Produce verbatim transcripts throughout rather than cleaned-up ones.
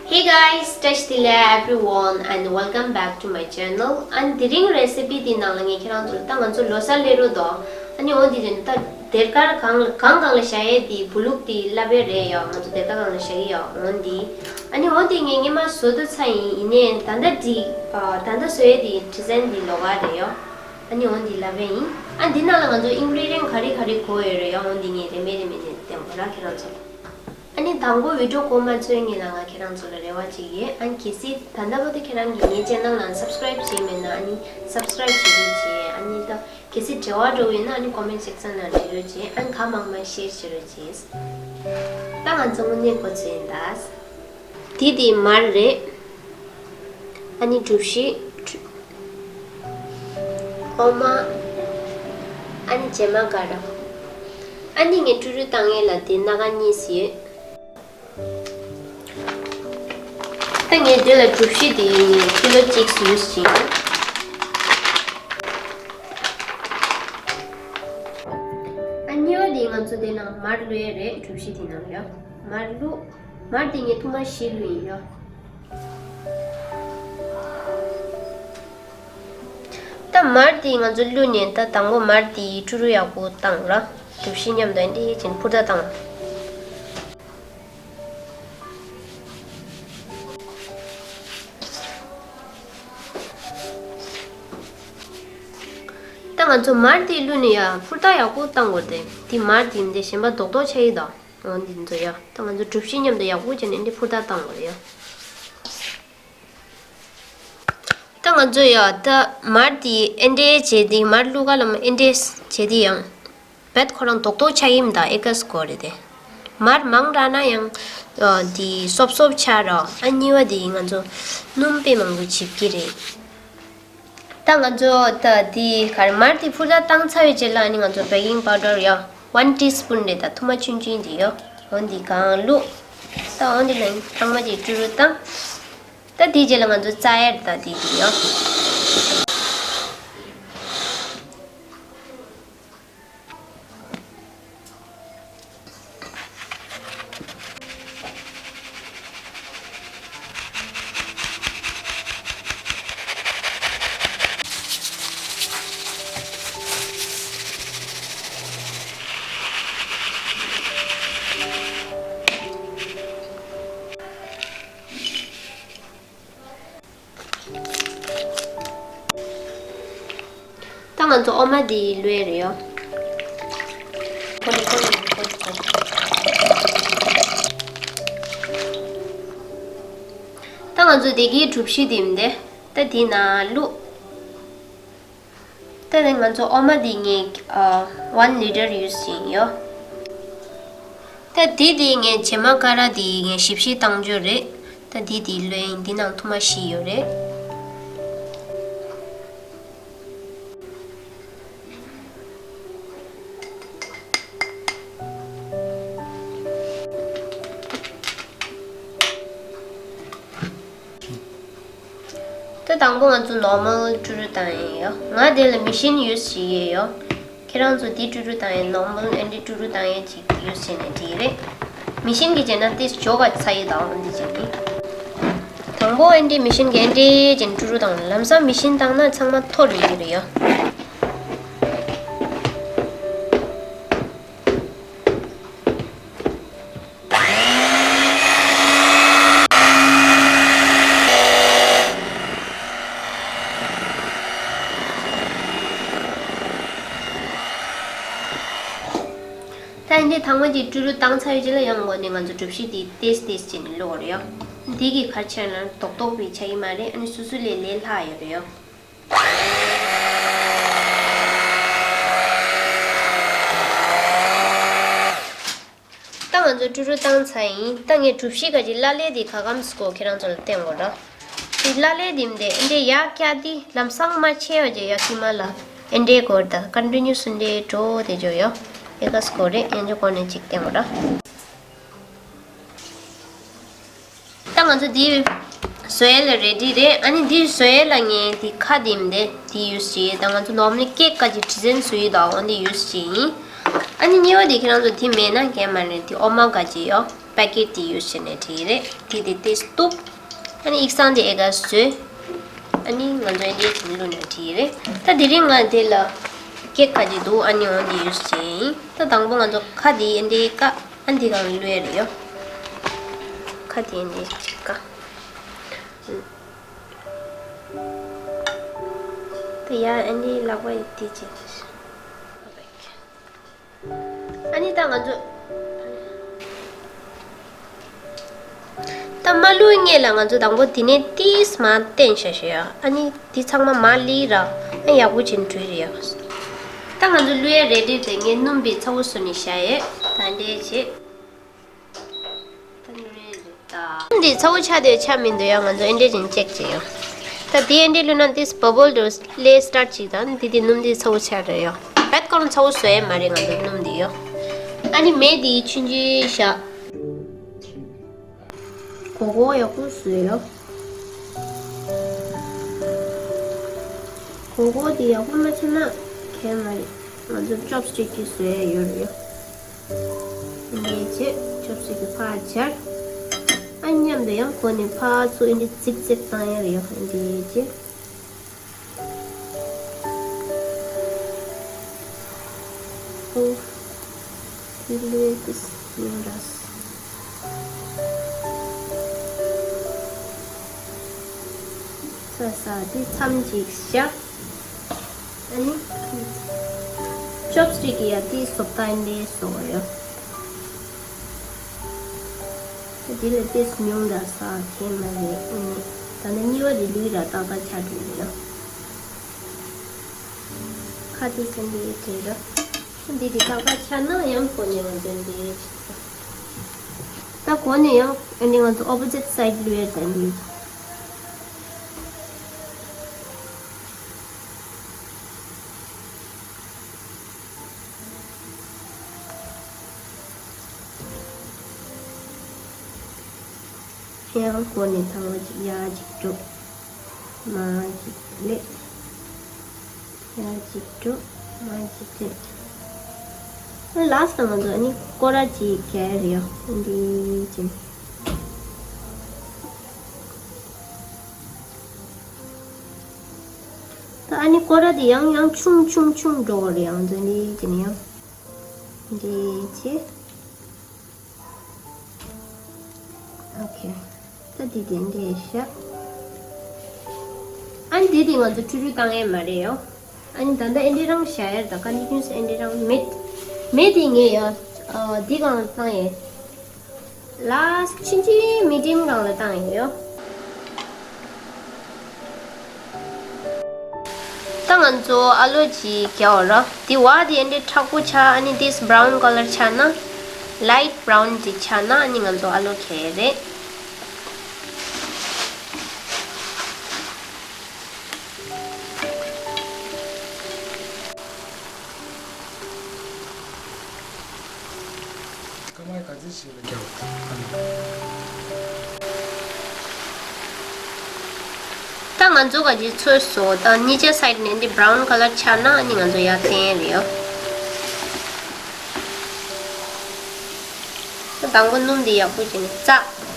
Hey guys, བཀྲ་ཤིས་བདེ་ལེགས་everyone and welcome back to my channel. ཨ་ནི་དེ་རིང་རེ་སི་པི་དེའི་ནང་ལ་ངས་ཁྱེད་རང་ཚོ་ལ་ད་ང་ཚོ་ལོ་གསར་སླེབས་རོགས་དོ། ཨ་ནི་འོ་དེ་རིང་ད་སྡེར་ཁ་གང་ལ་གང་གང་ལ་བཞག་ཡས་དེ་བུ་ལུག་དེ་བསླབ་ཡས་རེད་ཡ། ང་ཚོ་སྡེར་ཁ་གང་ལ་བཞག་གི་ཡ་འོ་དེ། ཨ་ནི་འོ་དེ་ངས་སྔས་མ་བཟོ་ཐུབ་ཚར་ཡིན། ཡིན་ནའི་ད་ལྟ་དེ་ད་ལྟ་བཟོ་ཡས་དེ་ཌི་ཛའིན་དེ་ལོགས་ཀ་རེད་ཡ། ཨ་ནི་འོ་དེ་བསླབ་ཡས་ཡིན། ཨ་འདི་ནང་ལ་ང་ཚོ་ཨིན་གྷི་རི་ཌི་ཡན་ག་རེ་ག་རེ་དགོས་ཡོད་རེད་ཡ། འོ་དེ་ངས་རེ་མེད་རེ་མེད་ནས་བསྟན་དགོས་ར་ཁྱེད་རང་ཚོ་ལ། ཨ་ནི་དང་པོ་བི་ཌི་ཡོ་འགོ་མ་ཚུགས་སྔོན་ལ་ང་ཁྱེད་རང་ཚོ་ལ་རེ་བ་ཅིག་ཡོད། ཨ་ནི་གལ་སྲིད་ད་ལྟ་བར་དུ་ཁྱེད་རང་གིས་ངའི་ཅེ་ནལ་ལ་སབ་སི་ཀ་རའིབ་བྱས་མེད་ན་ཨ་ནི་སབ་སི་ཀ་རའིབ་བྱེད་རོགས་བྱེད། ཨ་ནི་ད་གལ་སྲིད་འབྲེལ་བ་འགྲོ་ཡོད་ན་ཨ་ནི་ཀོ་མེན་ཊི་སེག་ཤན་ནང་འབྲི་རོགས་བྱེད། ཨ་ནི་གང་མང་མང་ཤེར་བྱེད་རོགས་བྱེད། ད་ང་ཚོ་དངོས་གནས་འགོ་ཚུགས་ཡིན་ད། དེ་དེ་མར་རེད། ཨ་ནི་གྲུ་བཞི། འོ་མ། ཨ་ནི་བྱེ་མ་ཀ་ར། ཨ་ནི་ངས་ཀྲུ་རུ་བཏང་ཡས་ལ་དེ་སྣ་ཁ་གཉིས་ཡོད། ད་ངས་དེ་ལ་གྲུ་བཞི་དེ་ངས་ཀི་ལོ་གཅིག་ཡུས་ཅིང་། ཨ་གཉིས་པ་དེ་ང་ཚོ་དེ་ནང་མར་བླུགས་ཡས་རེད། གྲུ་བཞི་དེ་ནང་ཡ་མར་བླུགས། མར་དེ་ངས་ཐུར་མ་བཞི་བླུགས་ཡིན་ཡ། ད་མར་དེ་ང་ཚོ་བླུགས་ནས་ད་དང་པོ་མར་དེ་ཀྲུ་རུ་ཡག་པོ་བཏང་ར། གྲུ་བཞི་མཉམ་དུ་འདི་བྱིན་ཕུར་ད་བཏང་། ད་ང་ཚོ་མར་དེ་བླུགས་ནས་ཡ་ཕུར་ད་ཡག་པོ་བཏང་དགོས་ཏེ། དེ་མར་དེ་འདི་གཞན་པ་རྡོག་རྡོག་ཆགས་ཡི་ད། འོ་འདི་ཚོ་ཡ་ད་ང་ཚོ་གྲུ་བཞི་མཉམ་དུ་ཡག་པོ་བྱས་ནས་འདི་ཕུར་ད་བཏང་དགོས་ཡ། ད་ང་ཚོ་ཡ་ད་མར་དེ་ཨེ་འདྲས་བྱས་ཏེ་མར་བླུགས་ག་ལ་མ་ཨེ་འདྲས་བྱས་ཏེ་ཡང་བད་ཁོ་རང་རྡོག་རྡོག་ཆགས་ཡིན་ད། ཨེ་ཀ་སི་གོ་རེད་དེ། མར་མང་དྲགས་ན་ཡང་ཨ་དེ་སོབ་སོབ་ཆགས་རོགས། ཨ་གཉིས་པ་དེ་ང་ཚོ་སྣུམ་དཔེ་མང་པོ་བྱེད་ཀྱི་རེད། ད་ང་ཚོ་ད་དེ་ག་རེ་མར་དེ་ཕུར་ད་བཏང་ཚར་བའི་རྗེས་ལ་ཨ་ནི་ང་ཚོ་བེ་ཀིང་པའུ་ཌར་ཡ་ཝན་ཊི་སི་པུན་རེད་ད། ཐུར་མ་ཆུང་ཆུང་དེ་ཡོ། འོ་འདི་གང་བླུགས། ད་འོ་འདི་ལ་ཚང་མ་ཅིག་ཀྲུ་རུ་བཏང་། ད་དེའི་རྗེས་ལ་ང་ཚོ་རྩ་ཡར་ད་དེ་དེ་ཡོ། ད་ང་ཚོ་འོ་མ་འདི་བླུགས་ཡས་རེད་ཡོ། ད་ང་ཚོ་འདི་གི་གྲུ་བཞི་འདི་མི་འདི་ད་འདི་ནང་བླུགས། ད་ནི་ང་ཚོ་འོ་མ་འདི་ངས་ཨ་ཝན་ལི་ཊར་ཡུས་བྱས་ཡོད། ད་འདི་འདི་ངས་བྱེ་མ་ཀ་ར་འདི་ངས་བཞི་བཞི་བཏང་རྒྱུ་རེད། ད་འདི་འདི་བླུགས་ཡིན། འདི་ནང་ཐུར་མ་བཞི་ཡོད་རེད། ད་དང་པོ་ང་ཚོ་ནོར་མལ་ཀྲུ་རུ་བཏང་ཡས་ཡོད། ང་དེ་ལ་མི་ཤིན་ཡུས་བྱེད་ཀྱི་ཡོད། ཁྱེད་རང་ཚོ་འདི་ཀྲུ་རུ་བཏང་ཡས་ནོར་མལ་ཨེ་འདྲས་ཀྲུ་རུ་བཏང་ཡས་ཅིག་ཡུས་བྱས་ནས་འགྲིག་རེད། མི་ཤིན་གྱིས་བྱས་ན་ཏིས་ཇོ་ག་ཚ་ཡི་དང་འདི་བྱས་ནི། དང་པོ་ཨེ་འདྲས་མི་ཤིན་གྱིས་ཨེ་འདྲས་བྱས་ནས་ཀྲུ་རུ་བཏང་། ལམ་སང་མི་ཤིན་བཏང་ན་ཚང་མ་འཐོར་ཡོང་གི་རེད་ཡ། ད་འདི་ཐང་མ་གཅིག་ཀྲུ་རུ་བཏང་ཚར་བའི་རྗེས་ལ་ཡང་འོ་ནི་ང་ཚོ་གྲུ་བཞི་དེ་ཏེས་ཏེས་བྱས་ནས་བླུགས་རེད་ཡ། འདི་གི་ཁར་ཆེན་ལ་རྡོག་རྡོག་པའི་ཆ་ཡི་མ་རེད། ཨ་ནི་སུ་སུ་ལས་ལས་ལྷག་ཡོད་རེད་ཡ། ད་ང་ཚོ་ཀྲུ་རུ་བཏང་ཚར་ཡིན། ད་ངས་གྲུ་བཞི་ག་ཅིག་བླ་ལེ་དེ་ག་གམ་སྐོར་ཁྱེད་རང་ཚོ་ལ་བསྟན་དགོས་ར། དེ་བླ་ལེ་དེ་མི་འདྲ་ཨེ་འདྲས་ཡག་ཀྱག་དེ་ལམ་སང་མ་ཆེ་བ་ཅེ་ཡག་ཁྱི་མ་ལ་ཨེ་འདྲས་གོར་ད་ཀན་ཊི་ནིའུ་སུ་འདྲས་འགྲོ་དེ་ཇོ་ཡོ། ཨེ་ག་སྐོར་རེད། ཨེ་འཇོ་གོ་ནས་ཅིག་བསྟན་དགོས་ར། ད་ང་ཚོ་འདི་བཟོ་ཡས་ལ་རེ་ཌི་རེད། ཨ་ནི་འདི་བཟོ་ཡས་ལ་ངས་འདི་ཁ་འདི་མི་འདྲ་འདི་ཡུས་བྱས། ད་ང་ཚོ་ནོར་མལ་ལི་ཀེག་ག་ཅིག་ཌི་ཛའིན་བཟོ་ཡི་ད་འོ་འདི་ཡུས་བྱས་ཡིན། ཨ་ནི་གཉིས་པ་འདི་ཁྱེད་རང་ཚོ་འདི་མེད་ན་གལ་མ་རེད། འདི་འོ་མ་ག་ཅིག་ཡོད། པེ་ཀེཊ་དེ་ཡུ་སི་བྱས་ནས་བྲིས་རེད། དེ་དེ་དེ་གཏུབ། ཨ་ནི་ཡིག་ཚང་དེ་ཨེ་ག་བཟོས། ཨ་ནི་ང་ཚོ་ཨེ་འདྲས་བྱས་ནས་བླུགས་ནས་བྲིས་རེད། ད་དེ་རིང་ང་དེ་ལ་ཀེག་ག་ཅིག་འདུག་ཨ་ནི་འོ་འདི་ཡུ་སི་བྱས་ཡིན། ད་དང་པོ་ང་ཚོ་ཁ་དེ་ཨེ་འདྲས་བཀག་ཨ་འདི་གང་བླུགས་ཡ་རེད་ཡོ། ཁ་དེ་ཨེ་འདྲས་ཅིག་བཀག་ད་ཡ་ཨ་ནི་ལག་པ་ཡི་དེ་ཅིག་ཨ་ནི་ད་ང་ཚོ། ད་མ་བླུགས་སྔོན་ལ་ང་ཚོ་དང་པོ་དེ་ནས་ཏིས་མར་བསྟན་བྱ་ཞེས་ཡ། ཨ་ནི་དེ་ཚང་མ་མར་ལི་ར། ཨ་ཡག་པོ་བྱས་ནས་བྲུས་རེད་ཡ། ད་ང་ཚོ་བླུགས་ཡ་རེ་ཌི་རེད། ངས་སྣུམ་དེ་ཚ་བོ་བཟོས་ནས་བཞག་ཡས། ད་འདྲས་བྱེད། ད་ནུ་རེད་ད། འདི་ཚ་བོ་ཆགས་དེ་ཆགས་མི་འདུག་ཡ། ང་ཚོ་ཨེ་འདྲས་ཅིག་ཅེག་བྱེད་ཡོ། ད་དེ་ཨེ་འདྲས་བླུགས་ན་འདི་བ་བལ་དུ་སླེབས་སི་ཊར་ཊི་ཅིག་དང་འདི་དེ་སྣུམ་འདི་ཚ་བོ་ཆགས་རེད་ཡོ། རེད་ཀོརན་ཚ་བོ་བཟོ་ཡས་མ་རེད། ང་ཚོ་སྣུམ་འདི་ཡོ། ཨ་ནི་མེ་འདི་ཆུང་ཆུང་བཞག་གོ་གོ་ཡག་པོ་བཟོས་ཡོ། གོ་གོ་འདི་ཡག་པོ་མ་བྱས་ན་གལ་མ་རེད། ང་ཚོ་ཅོབ་སི་ཊིག་གིས་བཟོ་ཡས་ཡོད་རེད་ཡོ། འདི་བྱས་ཅོབ་སི་ཊིག་གིས་ཕར་སྦྱར། ཨ་མཉམ་དུ་ཡང་གོ་ནས་ཕར་ཚུར་འདི་ཙིག་ཙིག་བཏང་ཡ་རེད་ཡོ། འདི་བྱས། ཨོ། འདི་ལས་ཀྱི་སྙིང་ར། ས་ས་འདི་མཚམས་ཅིག་བཞག་ཨ་ནི། ཅོབ་སི་ཊིག་གིས་ཡ་འདི་བཟོ་ལྟ་འདི་བཟོ་ཡོ། འདི་ལས་ཏོག་ཙམ་ཉུང་དྲགས་ས་གལ་མ་རེད། ཨ་ནི་ད་ནི་གཉིས་པ་འདི་ལུས་ར་ཏག་ཏག་ཆགས་འགྲོ་གི་ཡོད། ཁ་ཏོག་ཙམ་འདི་བྲེས་ར། འདི་འདི་ཏག་ཏག་ཆགས་ན་ཡང་གོ་ནས་ང་ཚོ་འདི་ད་གོ་ནས་ཡང་ཨ་ནི་ང་ཚོ་ཨོ་པོ་ཟིཊ་སའིཌ་ལུས་ར་ད་འདི། ཡང་སྒོ་ནས་ཐང་བ་ཅིག་ཡར་ཅིག་འགྲོ། མར་ཅིག་སླེབས། ཡར་ཅིག་འགྲོ། མར་ཅིག་སླེབས། ལཱསི་ཊི་ང་ཚོ་ཨ་ནི་སྐོར་ར་ཅིག་ག་རེ་ཡོད་འདི་ཅིག་ད་ཨ་ནི་སྐོར་ར་དེ་ཡང་ཡང་ཆུང་ཆུང་ཆུང་འགྲོ་བ་རེད། ཡང་འཛིན་རེད་ཅེ་ནི་ཡང་འདི་ཅེ། ཨོ་ཁེ། ད་འདི་དེ་འདྲས་བཞག་ཨ་ནི་འདི་དེ་ང་ཚོ་ཁྲུ་ཁྲུ་བཏང་ཡས་མ་རེད་ཡོ། ཨ་ནི་ད་ལྟ་ཨེ་འདྲས་རང་བཞག་ཡས་ད་ཀོན་ཊི་ནིའུ་སི་ཨེ་འདྲས་རང་མེད། མེད་དེ་ངས་ཡ། འདི་གང་བཏང་ཡས། ལཱསི་ཊི་ཆུང་ཆུང་མི་ཌི་ཡམ་སྒང་ལ་བཏང་ཡོད། ད་ང་ཚོ་ཨ་ལུ་ཅིག་རྒྱག་རོགས། འདི་བ་དེ་འདྲ་མཁྲེགས་པོ་ཆགས། ཨ་ནི་འདི་བྷ་རའུན་ཀ་ལར་ཆགས་ན། ལའིཊ་བྷ་རའུན་ཅིག་ཆགས་ན་ཨ་ནི་ང་ཚོ་ཨ་ལུ་གས་རེད། ཀ་མའི་ག་ཚོད་ཞིག་ལ་རྒྱག་ད་ང་ཚོ་ག་ཅིག་ཚོས་སོ། ད་གཉིས་ཆ་སའིཌ་ནས་འདི་བྷ་རའུན་ཀ་ལར་ཆགས་ན་ཨ་ནི་ང་ཚོ་ཡར་བསྟན་རེད་ཡོ། ད་དང་པོ་སྣུམ་འདི་ཡག་པོ་བྱས་ནས་བཙགས།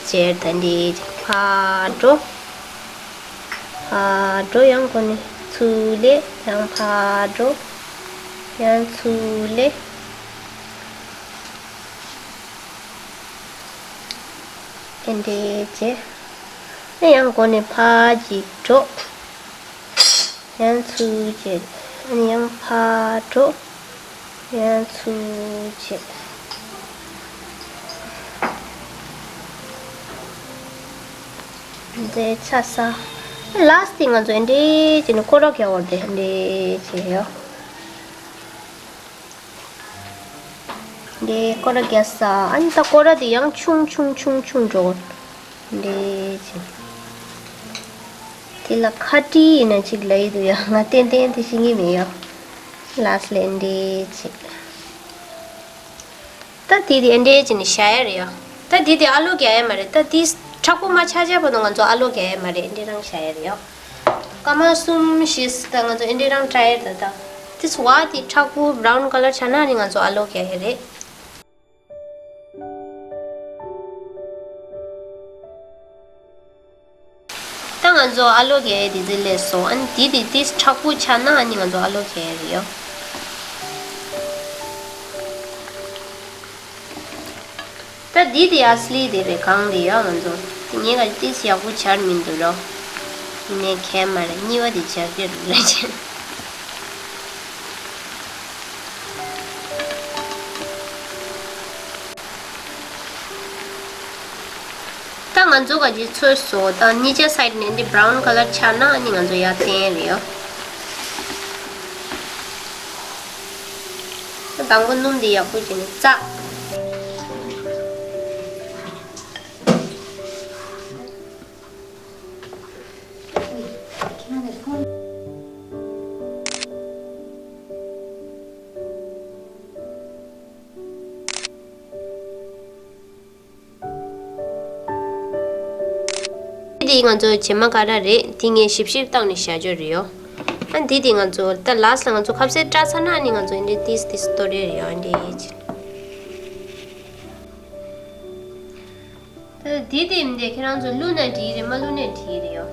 ཅེར་ད་འདི་ཕར་འགྲོ། ཕར་འགྲོ། ཡང་སྒོ་ནས་ཚུར་སླེབས། ཡང་ཕར་འགྲོ། ཡང་ཚུར་སླེབས། ཨེ་འདྲས་བྱས། ཨེ་ཡང་སྒོ་ནས་ཕར་ཅིག་འགྲོ། ཡང་ཚུར་བྱས། ཨ་ནི་ཡང་ཕར་འགྲོ། ཡང་ཚུར་བྱས། འདི་ཚ་ས། ལཱསི་ཊི་ང་ཚོ་ཨེ་འདྲས་བྱས་ནས་སྐོར་ར་རྒྱག་བར་དེ་ཨེ་འདྲས་བྱས་ཡོད། དེ་སྐོར་ར་རྒྱག་ས། ཨ་ནི་ད་སྐོར་ར་དེ་ཡང་ཆུང་ཆུང་ཆུང་ཆུང་འགྲོ། འདྲེ་ཅིག་དེ་ལ་ཁ་ཏི་ཡིན་ན་ཅིག་ལ་ཡི་འདུག་ཡ། ང་ཏན་ཏན་དེ་ཤེས་ཀྱི་མེད་ཡ། ལ་སི་ལེ་འདྲེ་ཅིག་ད་དེ་དེ་འདྲེ་ཅིག་ནི་བཞག་ཡ་རེད་ཡ། ད་དེ་དེ་ཨ་ལོ་རྒྱག་ཡ་མ་རེད། ད་དེ་མཁྲེགས་པོ་མ་ཆགས་ཆགས་བར་དུ་ང་ཚོ་ཨ་ལོ་རྒྱག་ཡ་མ་རེད། འདྲེ་རང་བཞག་ཡ་རེད་ཡ། སྐར་མ་གསུམ་བཞི་ད་ང་ཚོ་འདྲེ་རང་བཀྲ་ཡ་རེད། ད་ད་དེ་བ་དེ་མཁྲེགས་པོ་བྷ་རའུན་ཀ་ལར་ཆགས་ན་ནི་ང་ཚོ་ཨ་ལོ་རྒྱག་ཡ་རེད། ད་ང་ཚོ་ཨ་ལོ་རྒྱག་ཡས་དེ་ཚོ་ལས་སོང་། ཨ་ནི་དེ་དེ་དེ་མཁྲེགས་པོ་ཆགས་ན་ཨ་ནི་ང་ཚོ་ཨ་ལོ་རྒྱག་ཡས་རེད་ཡོ། ད་དེ་དེ་ཨ་སི་ལི་དེ་རེད། གང་དེ་ཡོ་ང་ཚོ་དེ་ངས་ག་དེ་ཡག་པོ་ཆགས་མི་འདུག་རོ། ཡིན་ནའི་ཁྱད་མ་རེད། གཉིས་པ་དེ་ཆགས་ཀྱི་རེད་ལབ་བྱས། ད་ང་ཚོ་ག་ཅིག་ཚོས་སོ། ད་གཉིས་ཆ་སའི་ཌི་ནས་འདི་བྷ་རའུན་ཀ་ལར་ཆགས་ན་ཨ་ནི་ང་ཚོ་ཡར་བསྟན་རེད་ཡོ། ད་དང་པོ་སྣུམ་འདི་ཡག་པོ་བྱས་ནས་བཙགས། འདི་ང་ཚོ་བྱེ་མ་ཀ་ར་རེད། འདི་ངས་ཞིབ་ཞིབ་བཏང་ནས་བཞག་རྒྱུ་རེད་ཡོ། ཨ་འདི་དེ་ང་ཚོ་ད་ལ་སི་ལ་ང་ཚོ་ཁ་ཟས་བཀྲ་ཚར་ན་ནི་ང་ཚོ་འདི་ཏིས་ཏིས་གཏོར་རེད་ཡོ། འདི་ད་འདི་དེ་འདི་ཁྱེད་རང་ཚོ་བླུགས་ན་འགྲིག་རེད། མ་བླུགས་ན་འགྲིག་རེད་ཡོ།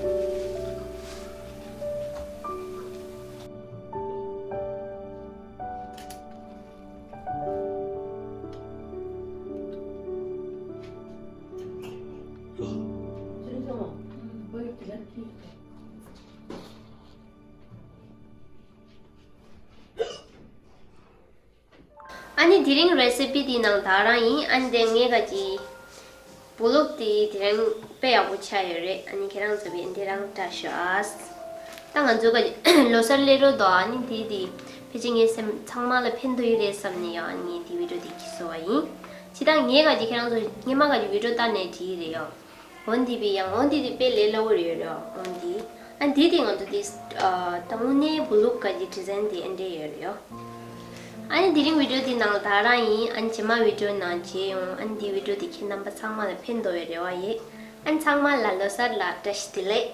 ཨ་ནི་དེ་རིང་རེ་སི་པི་དེའི་ནང་ད་རང་ཡིན། ཨ་ནི་དེ་ངས་ག་ཅི་བུ་ལུག་དེ་དེ་རིང་དཔེ་ཡག་པོ་ཆགས་ཡོད་རེད། ཨ་ནི་ཁྱེད་རང་ཚོ་བས་འདི་རང་བཀྲ་ཤིས། ད་ང་ཚོ་ག་ལོ་གསར་སླེབས་རོགས་དོ། ཨ་ནི་དེ་དེ་ཕལ་ཆེར་ངའི་སེམས་ཚང་མ་ལ་ཕན་ཐོགས་ཡོད་རེད་བསམ་ནས་ཡོད། ཨ་ནི་ངས་དེ་བི་ཌིའོ་དེ་གི་བཟོ་བ་ཡིན། ཇི་ལྟར་ངས་ག་ཅི་ཁྱེད་རང་ཚོ་སྔོན་མ་ག་ཅི་བི་ཌིའོ་ལྟ་ནས་བྲིས་རེད་ཡོད། འོན་ཏེ་བི་ཡང་འོན་ཏེ་དེ་དཔེ་ལས་སླ་བོ་རེད་ཡོད་རེད། འོན་ཏེ་ཨ་འདི་དེ་ང་ཚོ་དེ་ད་དངོས་གནས་བུ་ལུག་ག་གི་ཌི་ཛའིན་དེ་ཨེ་འདྲས་ཡོད་རེད་ཡོད། ཨ་ནི་དེ་རིང་བི་ཌིའོ་དེ་ནང་ད་རང་ཡིན། ཨ་ནི་རྗེས་མ་བི་ཌིའོ་ནང་མཇལ་ཡོང་། ཨ་ནི་འདི་བི་ཌིའོ་དེ་ཁྱེད་རྣམ་པ་ཚང་མ་ལ་ཕན་ཐོགས་པའི་རེ་བ་ཡོད། ཨ་ནི་ཚང་མ་ལ་ལོ་གསར་ལ་བཀྲ་ཤིས་བདེ་ལེགས།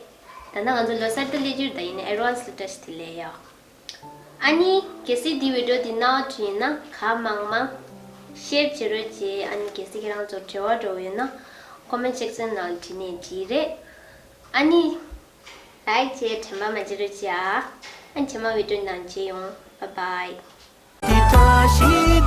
ད་ནང་ང་ཚོ་ལོ་གསར་དེ་སླེབས་རྒྱུ་རེད། ད་ཡིན་ནའི་ཨེ་ཌ་ཝན་སི་ལ་བཀྲ་ཤིས་བདེ་ལེགས་ཡོད། ཨ་ནི་གལ་སྲིད་འདི་བི་ཌིའོ་འདི་རྣ་བར་འགྲོ་ཡིན་ན་གང་མང་མང་ཤེར་བྱེད་རོགས་བྱེད། ཨ་ནི་གལ་སྲིད་ཁྱེད་རང་ཚོ་དྲི་བ་འདྲ་བོ་ཡོད་ན་ཀོ་མེན་ཊི་སེག་ཤན་ནང་བྲིས་ནས་འགྲིག་རེད། ཨ་ནི་ལའིག་བྱེད་དྲན་པ་མ་བརྗེད་རོགས་བྱེད་ཨ། ཨ་ནི་རྗེས་མ་བི་ཌིའོ་ནང་མཇལ་ཡོང་། བཱའི་བཱའི།